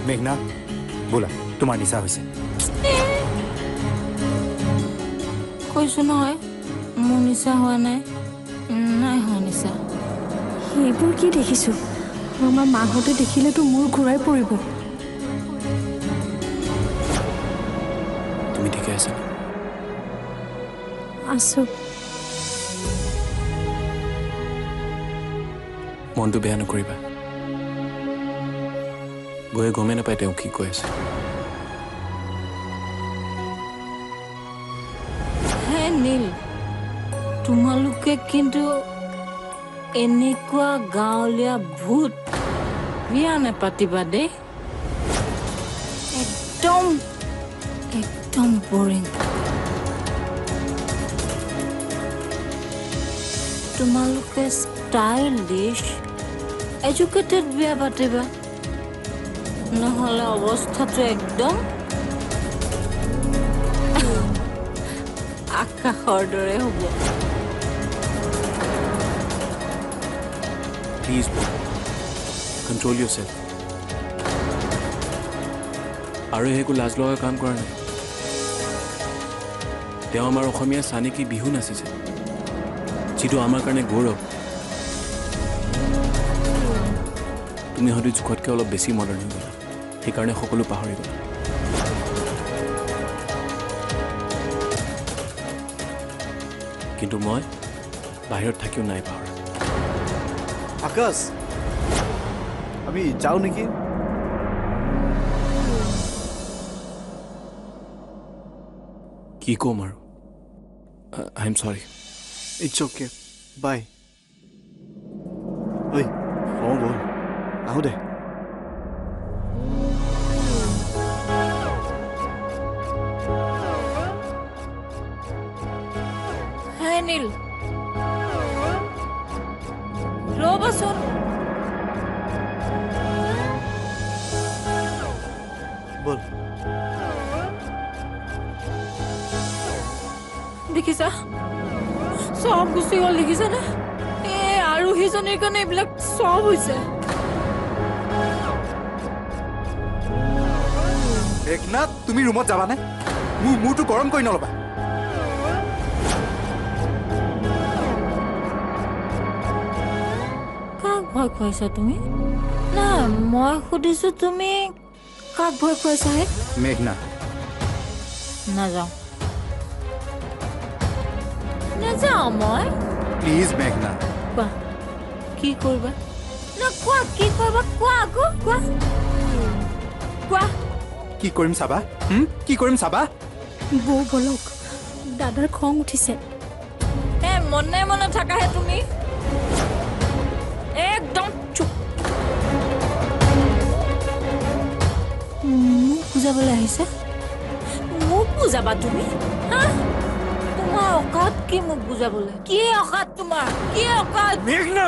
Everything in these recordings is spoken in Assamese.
মেঘনা, বোলা, তোমাৰ নিচা হৈছে। কৈছো নহয়, মোৰ নিচা হোৱা নাই, নাই হোৱা নিচা। সেইবোৰ কি দেখিছো? আমাৰ মাহঁতে দেখিলেতো মূৰ ঘূৰাই পৰিব। তুমি ঠিকে আছা? আছো। মনটো বেয়া নকৰিবা, বৌয়ে গমেই নাপায় তেওঁ কি কৈ আছে। হে নীল, তোমালোকে কিন্তু এনেকুৱা গাঁৱলীয়া ভূত বিয়া নেপাতিবা দেই। একদম একদম বৰিং। তোমালোকে ষ্টাইলিছ এডুকেটেড বিয়া পাতিবা, নহ'লে অৱস্থাটো একদম আকাশৰ দৰে হ'ব। Please control your self. আৰু একো লাজ লগা কাম কৰা নাই। তেওঁ আমাৰ অসমীয়া চানেকি বিহু নাচিছে, যিটো আমাৰ কাৰণে গৌৰৱ। তুমি হয়তো জোখতকৈ অলপ বেছি মডাৰ্ণ হৈ গ'লা, সেইকাৰণে সকলো পাহৰি গ'লা। কিন্তু মই বাহিৰত থাকিও নাই পাহৰা। আকাশ, আমি যাওঁ নেকি? কি ক'ম আৰু, I am sorry. It's okay, bye. ঐ অঁ ব'ল, আহোঁ দে। হে নীল, ৰ'বাচোন। ব'ল। দেখিছা, চব গুচি গ'ল, দেখিছানে? এই আৰোহীজনীৰ কাৰণে এইবিলাক চব হৈছে। মেঘনা, তুমি ৰুমত যাবানে? মোৰ মূৰটো গৰম কৰি নল'বা। কাক ভয় খুৱাইছা তুমি? নাই, মই সুধিছো তুমি কাক ভয় খুৱাইছা হে? মেঘনা। নাযাওঁ, নাযাওঁ মই। প্লিজ মেঘনা। কোৱা, কি কৰিবা? না কোৱা, কি কৰিবা? কোৱা আকৌ, কোৱা কোৱা। কি কৰিম চাবা? কি কৰিম চাবা? বৌ বলক, দাদাৰ খং উঠিছে। হে মনে মনে থাকাহে তুমি, একদম চুপ। মোক বুজাবলৈ আহিছা? মোক বুজাবা তুমি? হা, তোমাৰ অকাত কি মোক বুজাবলৈ? কি অকাত তোমাৰ? কি অকাত? মেঘনা!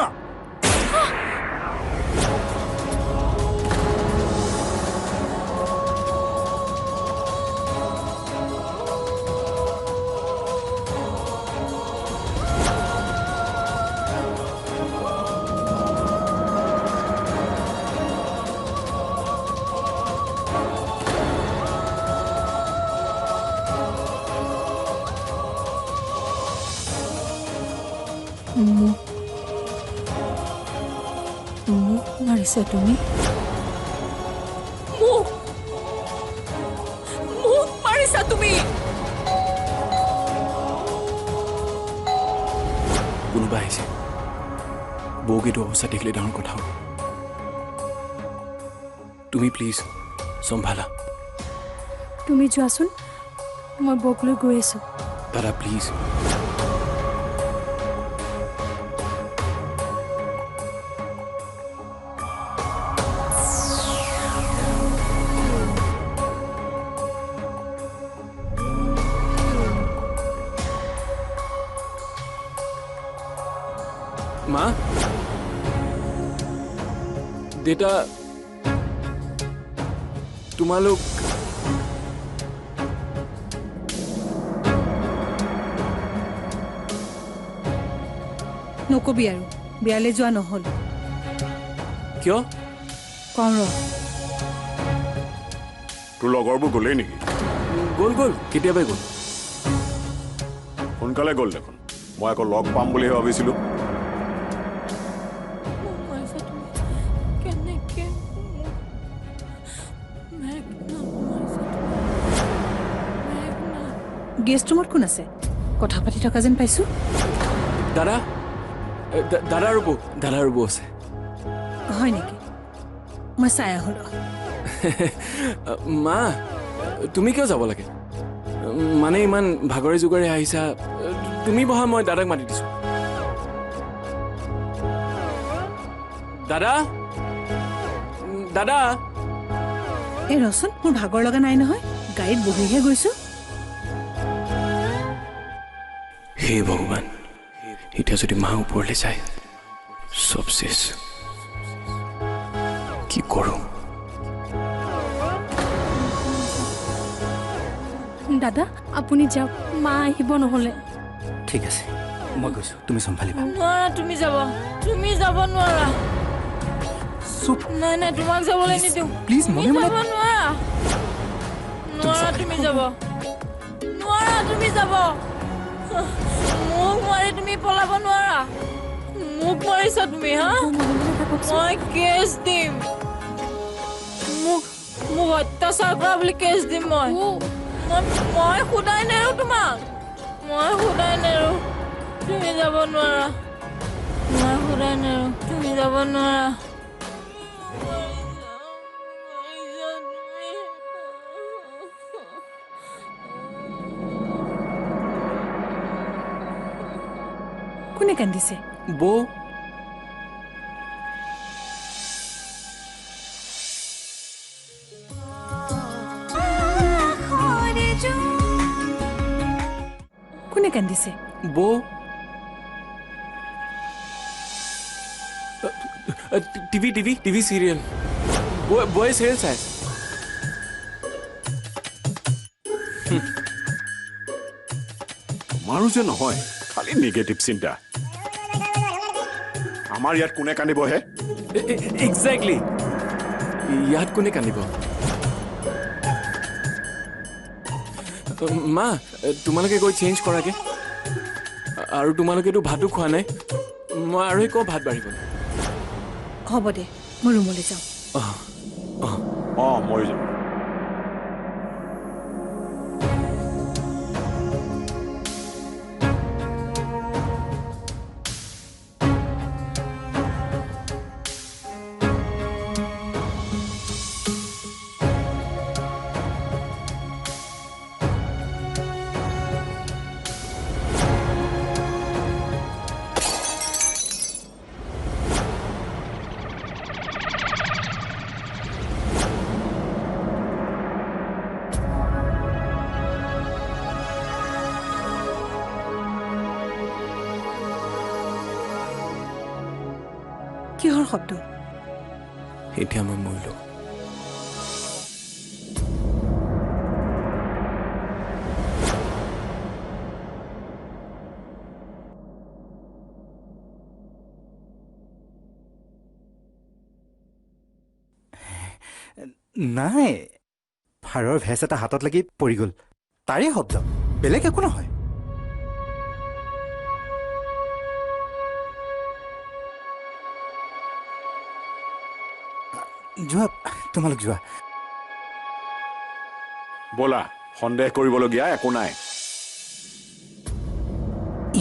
মোক মাৰিছা তুমি? মোক মোক মাৰিছা তুমি? কোনোবা আহিছে। বৌক এইটো অৱস্থা দেখিলে ডাঙৰ কথা হ'ব। তুমি প্লিজ চম্ভালা। তুমি যোৱাচোন, মই বৌক লৈ গৈ আছো। দাদা প্লিজ। মা, দেউতা, তোমালোক নকবি আৰু, বিয়ালৈ যোৱা নহ'ল। কিয়? কওঁ ৰ। তোৰ লগৰবোৰ গ'লেই নেকি? গ'ল গ'ল, কেতিয়াবাই গ'ল। সোনকালে গ'ল দেখোন, মই আকৌ লগ পাম বুলিহে ভাবিছিলোঁ। গেষ্ট ৰুমত কোন আছে? কথা পাতি থকা যেন পাইছোঁ। দাদা, দাদা আৰু বৌ, দাদা আৰু বৌ আছে। হয় নেকি? মই চাই আহোঁ। মা, তুমি কিয় যাব লাগে? মানে ইমান ভাগৰে জোগাৰে আহিছা, তুমি বহা, মই দাদাক মাতি দিছোঁ। দাদা, দাদা। এই ৰচোন, মোৰ ভাগৰ লগা নাই নহয়, গাড়ীত বহিহে গৈছোঁ। হে ভগৱান, এতিয়া যদি মা ওপৰলৈ যায় চব শেষ। কি কৰোঁ? দাদা আপুনি যাওক, মা আহিব নহ'লে। ঠিক আছে, মই গৈছোঁ, তুমি চম্ভালিবা। নোৱাৰা, তুমি যাব, তুমি যাব নোৱাৰা। চুপ। নাই নাই, তোমাক যাবলৈ নিদিওঁ। প্লিজ, মনে মনে। যাব নোৱাৰা, নোৱাৰা, তুমি যাব নোৱাৰা, তুমি যাব। মোক মাৰি তুমি পলাব নোৱাৰা। মোক মাৰিছা তুমি? হা, মই কেছ দিম। মোক মোক অত্যাচাৰ কৰা বুলি কেছ দিম মই। মই সোধাই নেৰো তোমাক, মই সোধাই নেৰো। তুমি যাব নোৱাৰা, মই সোধাই নেৰো, তুমি যাব নোৱাৰা। কোনে কান্দিছে? বৌ। কোনে কান্দিছে? বৌ। টিভি টিভি টিভি চিৰিয়েল, বৌয়ে চিৰিয়েল চাই। তোমাৰো যে নহয়, খালি নিগেটিভ চিন্তা। আমাৰ ইয়াত কোনে কান্দিব হে? এক্সেক্টলি, ইয়াত কোনে কান্দিব? মা, তোমালোকে গৈ চেঞ্জ কৰাগে। আৰু তোমালোকেতো ভাতো খোৱা নাই, মই আৰু কওঁ ভাত বাঢ়িব। হ'ব দে, মই ৰুমলৈ যাওঁ। অঁ, ময়ো যাওঁ। কিহৰ শব্দ? এতিয়া মই মৰিলো। নাই, ফাৰৰ ভেচ এটা হাতত লাগি পৰি গ'ল, তাৰে শব্দ, বেলেগ একো নহয়। যোৱা, তোমালোক যোৱা। ব'লা, সন্দেহ কৰিবলগীয়া একো নাই।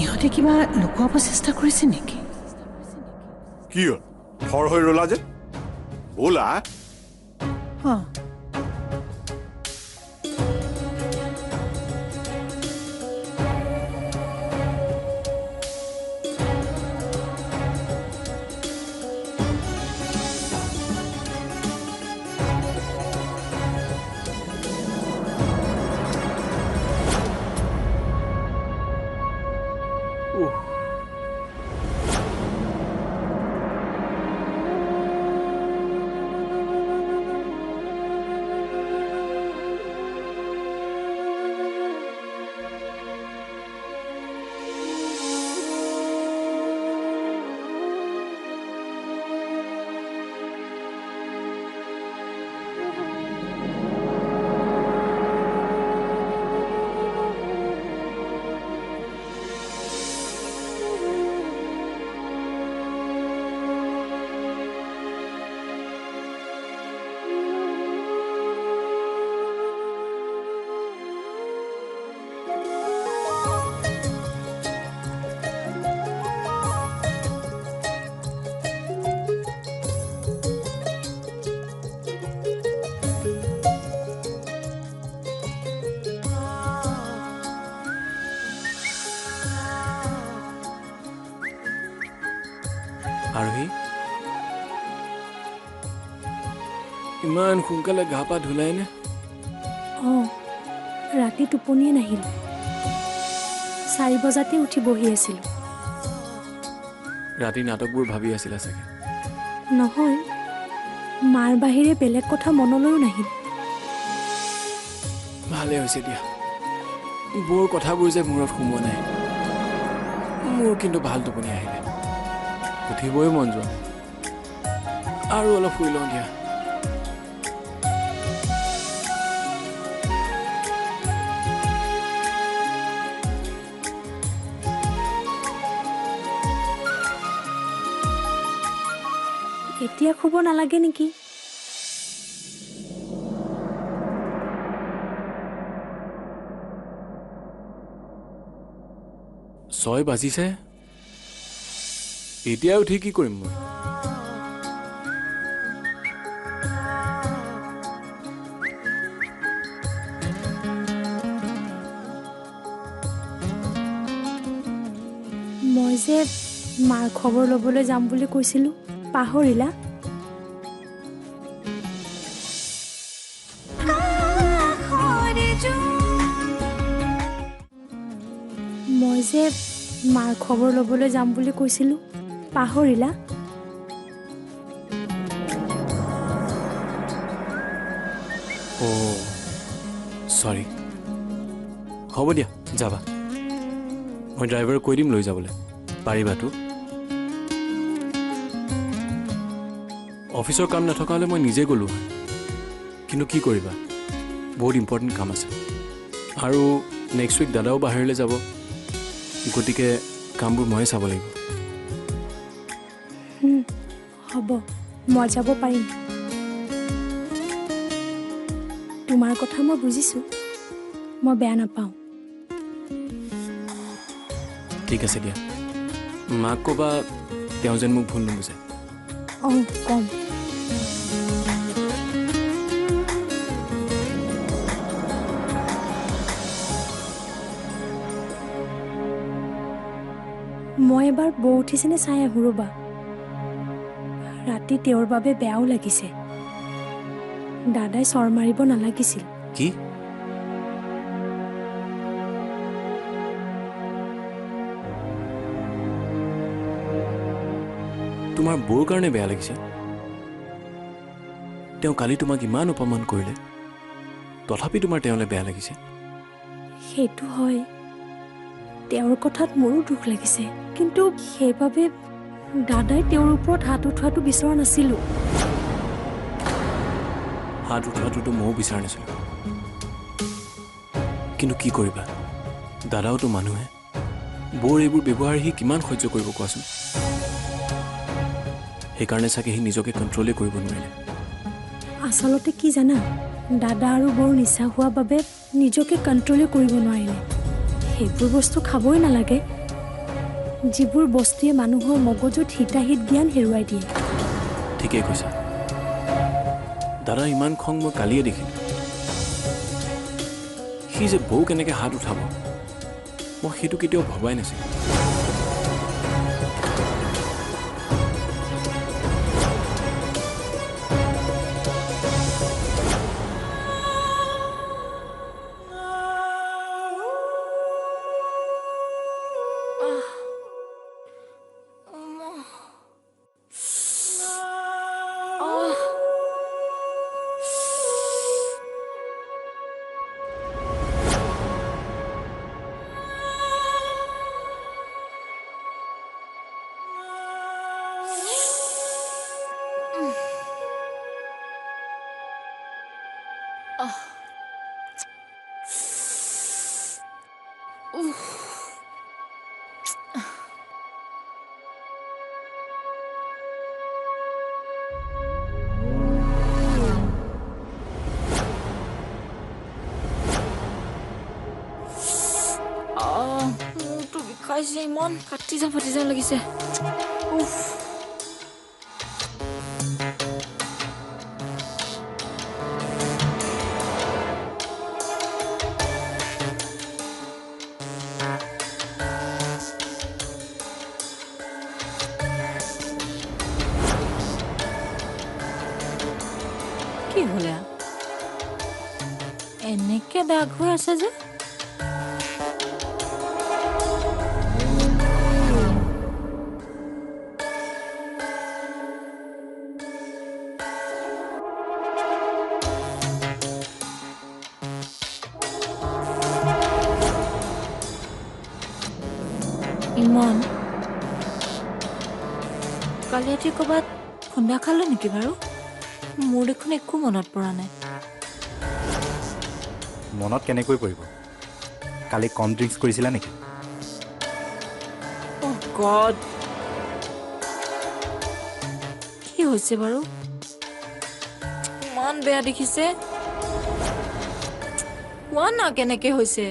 ইহঁতে কিবা লুকুৱাব চেষ্টা কৰিছে নেকি? কি হ'ল, থৰ হৈ ৰ'লা যে? ব'লা। অঁ, ইমান সোনকালে গা পা ধুলাই নে? অঁ, ৰাতি টোপনিয়ে নাহিল। 4 বজাতে উঠি বহি আছিলোঁ। ৰাতি নাটকবোৰ ভাবি আছিলা চাগে? নহয়, মাৰ বাহিৰে বেলেগ কথা মনলৈও নাহিল। ভালে হৈছে দিয়া, বৰ কথাবোৰ যে মূৰত সোমোৱা নাই। মোৰ কিন্তু ভাল টোপনি আহিলে, উঠিবই মন যোৱা নাই। আৰু অলপ শুই লওঁ দিয়া। এতিয়া শুব নালাগে নেকি? ছয় বাজিছে, এতিয়া উঠি কি কৰিম মই? মই যে মাৰ খবৰ ল'বলৈ যাম বুলি কৈছিলোঁ, পাহৰিলা? মই যে মাৰ খবৰ ল'বলৈ যাম বুলি কৈছিলোঁ, পাহৰিলা? অ' চৰি, হ'ব দিয়া, যাবা। মই ড্ৰাইভাৰক কৈ দিম লৈ যাবলৈ, পাৰিবাতো? অফিচৰ কাম নথকা হ'লে মই নিজে গ'লোঁ হয়, কিন্তু কি কৰিবা, বহুত ইম্পৰ্টেণ্ট কাম আছে। আৰু নেক্সট উইক দাদাও বাহিৰলৈ যাব, গতিকে কামবোৰ ময়ে চাব লাগিব। হ'ব, মই যাব পাৰিম। তোমাৰ কথা মই বুজিছোঁ, মই বেয়া নাপাওঁ। ঠিক আছে দিয়া, মাক ক'বা তেওঁ যেন মোক ভুল নুবুজে। অঁ, কম। মই এবাৰ বৌ উঠিছেনে চাই আহোঁ ৰ'বা। ৰাতি তেওঁৰ বাবে বেয়াও লাগিছে, দাদাই চৰ মাৰিব নালাগিছিল। কি? তোমাৰ বৌৰ কাৰণে বেয়া লাগিছে? তেওঁ কালি তোমাক ইমান অপমান কৰিলে, তথাপি তোমাৰ তেওঁলৈ বেয়া লাগিছে? সেইটো হয়, তেওঁৰ কথাত মোৰো দুখ লাগিছে, কিন্তু সেইবাবে দাদাই তেওঁৰ ওপৰত হাত উঠোৱাটো বিচৰা নাছিলোঁ। হাত উঠোৱাটোতো ময়ো বিচৰা নাছিলোঁ, কিন্তু কি কৰিবা, দাদাওতো মানুহে। বৌৰ এইবোৰ ব্যৱহাৰ সি কিমান সহ্য কৰিব কোৱাচোন? সেইকাৰণে চাগে সি নিজকে কণ্ট্ৰলেই কৰিব নোৱাৰিলে। আচলতে কি জানা, দাদা আৰু বৌৰ নিচা হোৱা বাবে নিজকে কণ্ট্ৰলেই কৰিব নোৱাৰিলে। সেইবোৰ বস্তু খাবই নালাগে, যিবোৰ বস্তুৱে মানুহৰ মগজুত হিতাহিত জ্ঞান হেৰুৱাই দিয়ে। ঠিকেই কৈছা, দাদা ইমান খং মই কালিয়ে দেখিলোঁ। সি যে বৌ কেনেকৈ হাত উঠাব, মই সেইটো কেতিয়াও ভবাই নাছিলোঁ। বিষাইছে ইমান, কাটি যাম ফাটি যাম লাগিছে। উফ, কি হ'ল এয়া? এনেকে দাগ হৈ আছে যে? ইমান কালি ৰাতি ক'ৰবাত খুন্দা খালোঁ নেকি বাৰু? মোৰ দেখোন একো মনত পৰা নাই। মনত কেনেকৈ পৰিব? কালি কম ড্ৰিংকছ কৰিছিলা নেকি? অ' গড, কি হৈছে বাৰু? ইমান বেয়া দেখিছে। কোৱা না কেনেকে হৈছে?